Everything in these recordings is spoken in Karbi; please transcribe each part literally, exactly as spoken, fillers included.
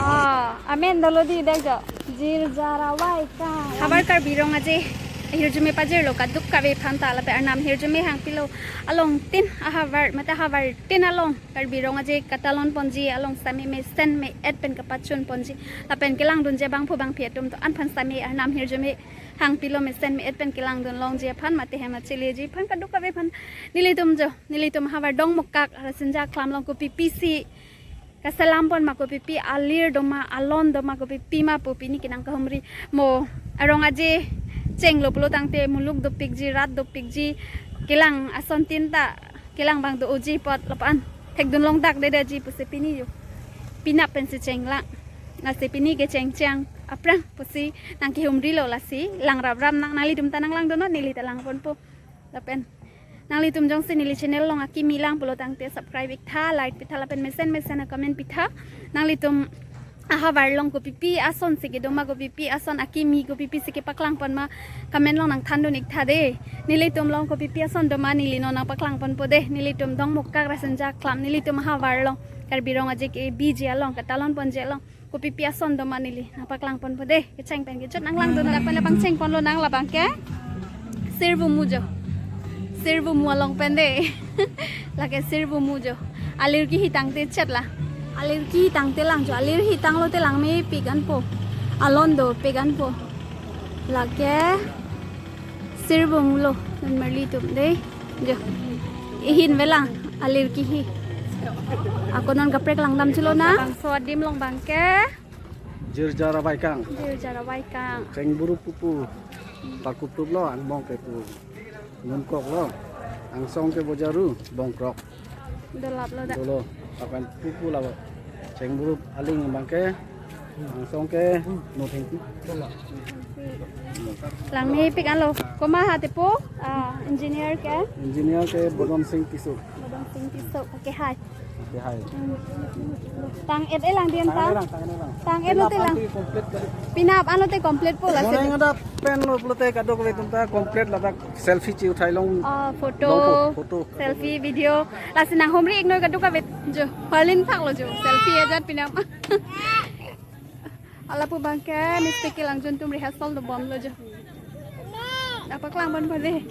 Ah, amen dolo di dak jo. Jirja Ravai Kang. Havar Karbi Rong Aje ahirjume pajirlo kadokave aphanta, lapen Arnam ahirjume hangpilo along tin ahavar mate havar tin along Karbi Rong Aje katalon ponji along sitame mesen me-et pen kapachun ponji lapen kelangdunji abangphu bangphi atum do-an aphan sitame Arnam ahirjume hangpilo mesen me-et pen kelangdun longji aphan mate hem acheleji aphan kadokave aphan nelitum jo, nelitum havar Dongmukak Rasinja Aklam along kopi pisi kaselam pon ma, kopi pi alir do ma, alon do ma, kopi pi ma pu pini kenang kahumri. Mo arong aje chenglo pulo tangte muluk dopikji, rat dopikji, kelang ason tin ta kelang abang do-oji apot lapu-an thekdun longdakdedeji pusi pini jo. Penap pensi chenglang. Lasi pini kecheng cheng aphrang pusi nangkehumrilo, lasi langrap rap nang, nanglitum ta nanglangdunnon, neli ta langponpo. Lapen nanglitum jongsi neli channel along akimi lang pulo tangte subscribe iktha, like pitha lapen mesen mesen a-comment pitha. Nanglitum ahavar along kopi pi ason si kedo ma, kopi pi ason akimi kopi pi si kepaklang pon ma, comment along nangthandun iktha de. Nelitum along kopi pi ason do ma neli non nangpaklang ponpo de. Nelitum Dongmukak Rasinja Aklam, nelitum ahavar along Karbi Rong Aje kebiji along, katalon ponji along kopi pi ason do ma neli nangpaklang ponpo de. Kecheng pen kejut nanglangdun, lapen labang cheng ponlo nang, labang ke Sirvumu jo. Sirvumu along pen de. Lake Sirvumu jo. Alir kehi tangte chet la. Alir kehi tangte lang jo. Alir kehi tanglo te lang mepik anpo. Alon dopik anpo. Lake Sirvumu lo, non marli atum de. Jo. Ihin velang alir kehi. Ako non kaprek langdam chulo na. Bangso adim along abang ke Jirja Ravai Kang. Jirja Ravai Kang. Chengburup pupu. Parkup tup lo, angbong ke pu Nunkrok lo. Angsong ke Bojaru, Bongkrok. Dolap lo dak. Dolo, lapen pupu labo. Chengburup aling abang ke, angsong ke Nothengpi. Lang mepik anlo. Komat ha tepo? Ah, engineer ke? Engineer ke Bodon Sing Tisso. Bodon Sing Tisso. Okay, hai. Okay, hai. Hmm. Tang-et-e lang din. Tang-et-e ta? Lang, tang-et-e lang. Tang-et lo te lang. Penap anti complete kali. Penap anti complete po la. Mo se nang ada pen lo pulote kadokave atum ta complete ladak selfie chi uthai long. Ah, photo, long po, photo. Selfie, video. Lasi nanghumri iknoi kadokave jo. Halin thak lo jo. Selfie ajat penap. Lapu abang ke mistake kelang jun atum rehearsal dobom lo jo. Nangpaklang ponpo de.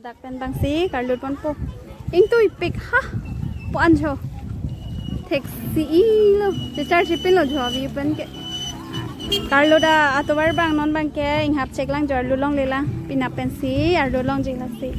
Dak pen bang si karlut ponpo. Ingtuipik ha. Po anjo. Theksi-ilo. Chechar chipinlo jo avi pen ke. Karlut atovar bang non bang ke inghap cheklang jo arlut longlelang. Penap pensi arlut longjilasi.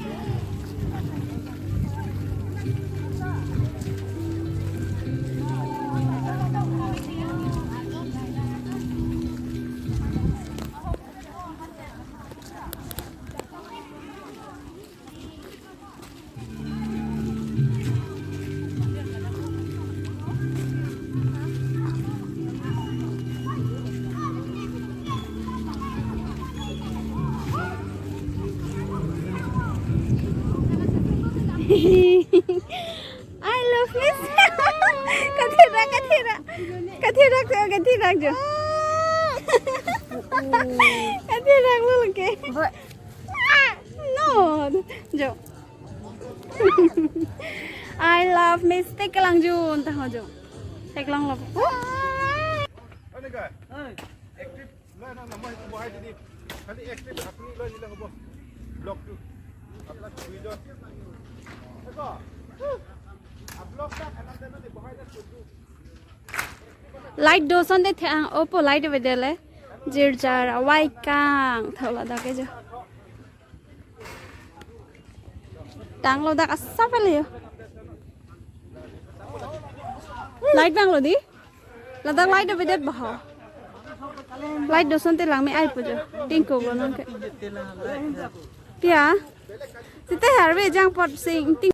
I love Miss. Kathirak, kathirak. Kathirak jo, kathirak jo. Kathirak lo ke. No, jo. I love Miss Teklongjun ta ho jo. Teklonglo. Ano ka? Active lo na, na, মই সেইটো বহাই দি দিম। খালি active আপুনি লৈ নিলে হ'ব। ব্লকটো। আপোনাক ধুই দিয়ক। দেখো। আ, ব্লকটা খানা তেনে বহাই দে, চুটু। Light do sonte thang opo light vedele. Jirjar awai kang thola dake jo. Tanglo dak asa pele yo. Light bang lo di. Ladak light avedet baho. Light do sonte langme ai pujo. Tingkok lo nangke. Pia. Site harve jang pot sing ting